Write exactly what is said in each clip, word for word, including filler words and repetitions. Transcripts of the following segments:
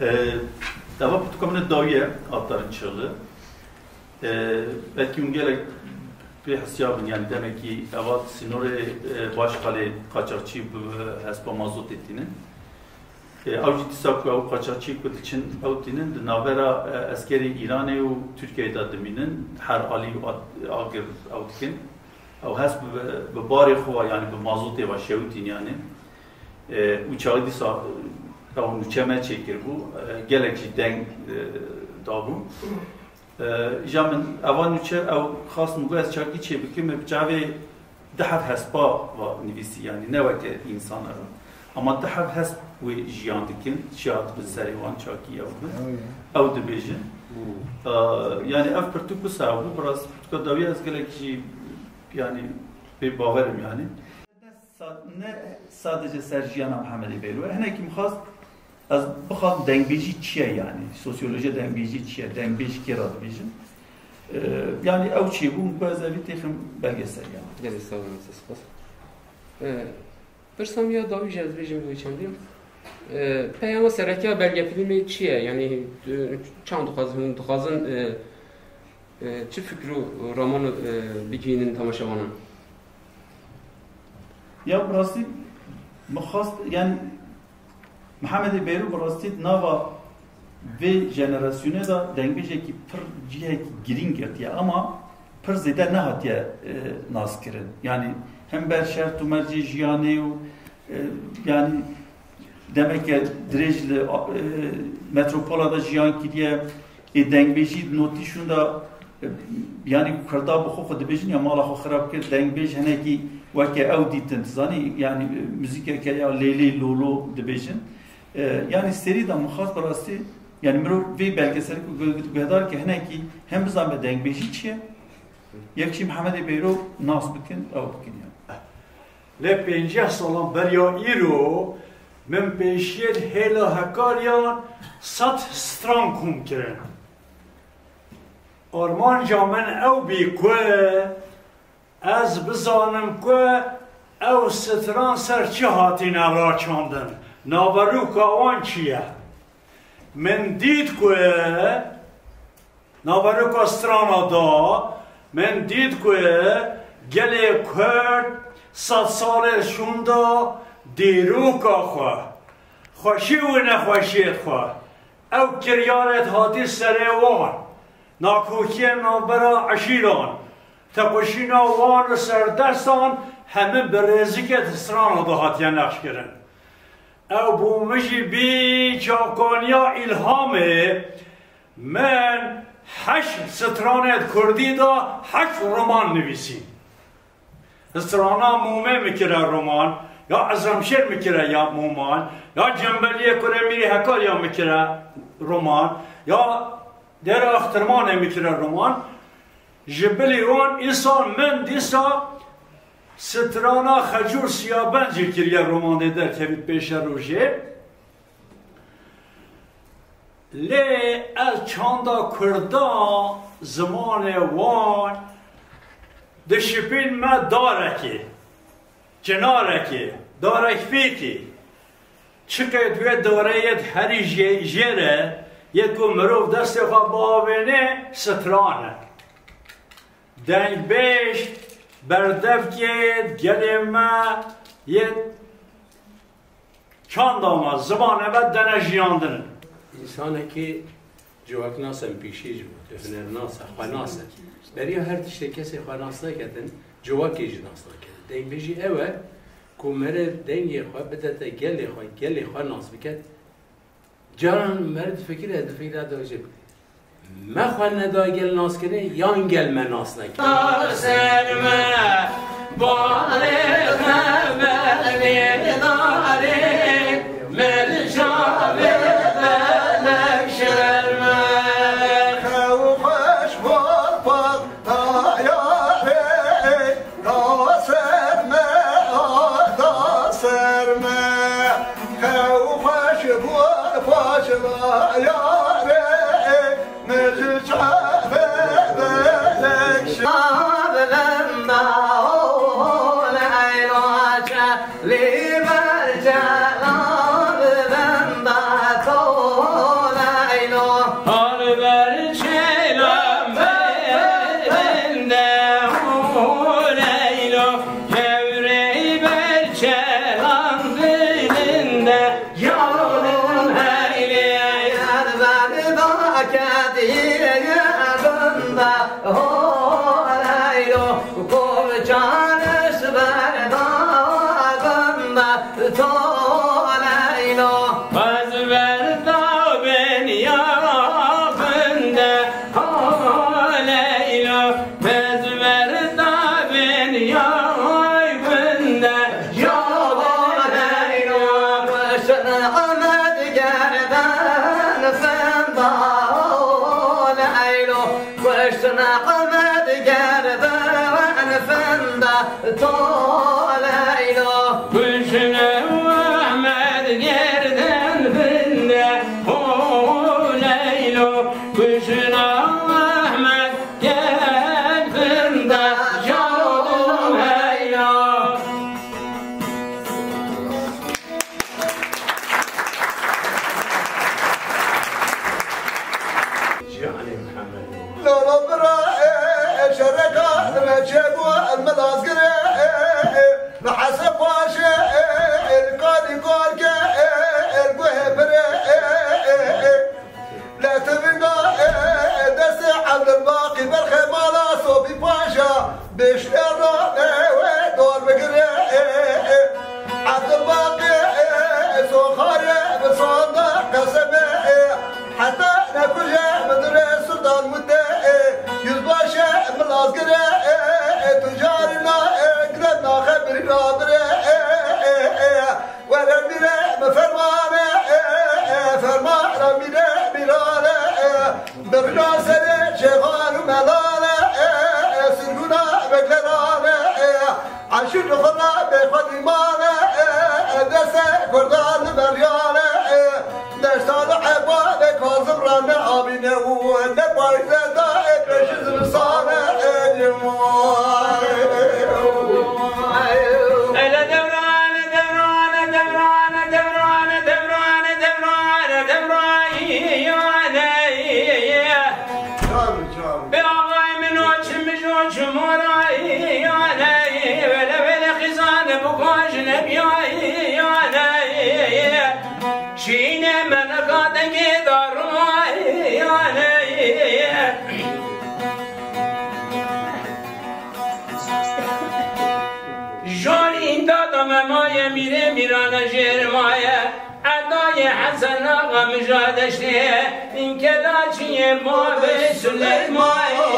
E, Eva pirtûka min dawî ye, Altarên Çixli. E, belkî hûn gelek pê hesiya bin, yanî demekî eva sînorê, e, Başkalê qaçaxçî bi hespa mazotê tînin. E, ew jî dîsa ku ew qaçaxçî ku diçin, ew tînin di navbera, e, eskerê Îranê û Tirkiyeyê de dimînin, her alî û at-, agir ew dikin. Ew hesp bi, bi barê xwe ve, yanî bi mazotê ve şewitîn yanî. E, û çaxî dîsa, e, ew nûçe me çêkiribû, e, gelek jî deng, e, dabû. E, îja min eva nûçe ew xwest min got ez çakî çê bikim, min bi çavê di hev hespa va nivîsî, yanî ne weke însan ev. Ama di hev hesp wê jiyan dikin, çi hatibin serê wan çakî ew bin. Ew ye. Ew dibêjin. Hmm. E, yanî ev pirtûk wisa bû, bi rastî pirtûka dawî ez gelek jî, yanî pê bawer im yanî. Sa-, ne sadece ser jiyana Mihemedê Beyro. Hinekî min xwest ez bixwazim dengbêjî çi ye yanî? Sosyolojiya dengbêjî çi ye? Dengbêj kê re dibêjin? Ee, yanî ew çêbû, min got ez evî têxim belgeselî yanî. Gelê sağ olun, siz spas. Ee, Pirsa min ya dawî jî ez bêjim wê çendî. Ee, peyama sereke ya belgefilmê çi ye? Yanî, e, çawa dixwazin, hûn dixwazin, e, e, çi fikr û raman, e, bigihînin temaşevanan? Ya bi rastî min xwest, yanî Mihemedê Beyro bi rastî di nava vê jenerasyonê de dengbêjekî pir cihekî girîng girtiye, ama pir zêde nehatiye, e, naskirin. Yanî hem ber şert û mercê jiyanê û, e, yanî demeke dirêj li, e, metropola de jiyan kiriye, ê dengbêjî di notîşûn de, e, yanî Kurda bi xwe xwe dibêjin ya mala xwe xirab kir, dengbêj hinekî weke ew dîtin, tu zanî, yanî, e, muzîkeke ya lê lê lo lo dibêjin. E, yanî serî de min xwest bi rastî, yanî mirov vê belgeselî ku gu-, guhdar ke hinekî hem bizanbe dengbêjî çi ye, yek jî Mihemedê Beyro nas bikin, ew bikin ya. Lê pêncî salan beriya îro min pêşiyê hêla hekariyan sed stran kom kirin. Armanca min ew bî ku ez bizanim ku ew stran ser çi hatine raçandin, naveroka wan çi ye? Min dît ku naveroka strana da, min dît ku gelê Kurd sed salê şûnda dîroka xwe, xweşî û nexweşiyê xwe, ew kiryarê hatî serê wan, nakokiyên navbera eşîran, tequşîna wan û serdestan hemî bi rêzikê di strana de hatiye nexşkirin. Ew bo min jî bî çavkaniya îlhamê. Min heşt stranê di kurdî de heşt roman nivîsî. Strana Mûmê min kire roman, ya Ezemşêr min kire ya roman, ya Cembeliyê Kurê Mîrî Hekariya min kire roman, ya Dêra Axtirmanê min kire roman. Ji bilî wan îsal min dîsa strana Xecûr Siyabenc jî kiriye roman dê derkevît pêşerojê. Lê ez çanda kurdan, zimanê wan dişipîn me darekê, çinarekê, darekfêkê. Çiqêt wê dareyê herî jê-, jêr e, yê ku mirov destê xwe biavêne, stran e. Dengbêj, berdevkê gelê me yê çanda me, zimanê me dene jiyandin. Însanekî civaknas e, pîşî jî got, hunernas e, xwenas e. Beriya her tiştê kesê xwenas neketin, civakê jî nas naketin. Dengbêjî ew e ku mere dengê xwe bidete gelê xwe, gelê xwe nas biket. Caran meriv difikire, difikire de jî me xwe neda gel naskirinê, yan gel me nas nekirin. Ser me, barê xeberê darê, min çavê belek şer me. Xew xweş bol bol. Tayarê, da ser me, da ser me. Xew xweş bû, xweş tayarê, min ji çavê belek şi. Bilemda, o, leyla çe, li ber çe, bilemda, to. Binda ho Leylo, koçan ji ber da binda to Leylo. Ez ber da bin ya binda ho Leylo, ez ber da bin ya binda ya Leylo. Kuşun Ahmet gerden finda ho Leylo. Kuşun Ahmet gerden finda to Leylo. Kuşun Ahmet gerden finda ho Leylo. Kuşun Ahmet gerden finda ho Leylo. Lolo bira, e, e, şereka, me çêbû, me lazgire, e, e, me hese paşe, e, e, li kadî karke, e, e, guhê bire, e, e, e. Lê tivinga, e, e, destê Evdilbaqî berxê mala Sobî Paşa. Bêşlera me wê dor bigire, Evdilbaqê, Soxarê bi sanda qeseme, heta nekuje min dire Sultan Mute, yüzbaşe min lazgire, tu carina, gire naxe birî rabire. Were mîre bi fermane, e, e, fermana mîre mîrane, e, bi rina serê çêxan û melane, e, e, sirgûna beglerane, e, eşîr li xwe re bêxwedî mane, e, e, destê kurdan li beryane, e, Deşta li Ebadê Kazim re ne abîne û ne payîze da, e, pêşî zimistane, e, cimay. Ele devran, devran, devran, devran, devran, devran, devran, Çavi, çavi. Be ağay min o çim ji o çim o rayane, wele wele xizane bu koj ne biyane. Şîne meleka dengê darmayane. Jor îmdada me maye, mîrê mîrane jêr maye. Edayê Hesen Axa Mija Deştê, kelaçiyê bavê Suleymanê.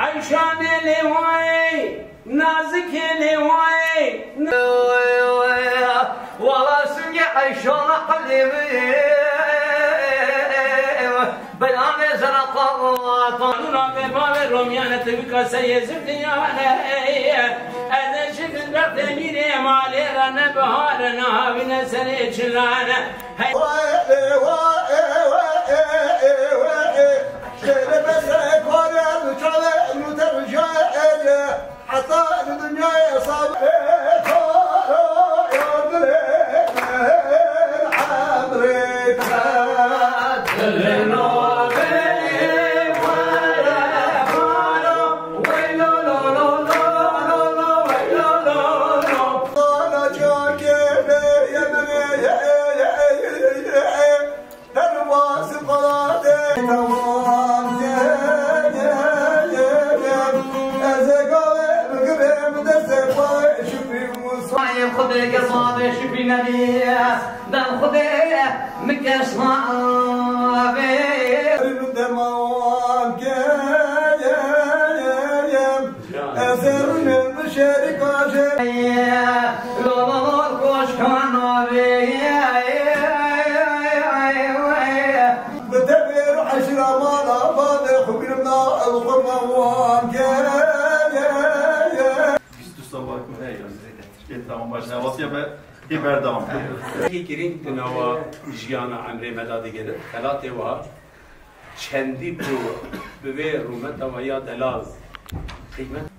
Eyşanê lêwayê, nazikê lêwayê. Wala singê Eyşana qelê min, belanê zera qala. Nuna bê bavê romiyane, tevika serê zirdiya ne. Ez eşiq bextê mîrê malê ra ne bihare, ne havine serê çilane. Hey. Şêre bese kore, çale, muter, jale. Heta li dinyayê hesab. Xwedê ke bavê şikrî nebî, ben Xwedê min kes navê. Deman ke. Ez ê rûnim bi şerîka jê. Lo, lo, lo, koşkan avê. Bi tevêr û eşîra mala bavê xwe bîrim na, ew xwe me wan ke. Tamam, baş, newasiye be, hê berdewam. Yekî girîng di nava jiyana emrê me de digirin, xelatê wa çendî ku bi vê rûmeta wa ya delal qîmet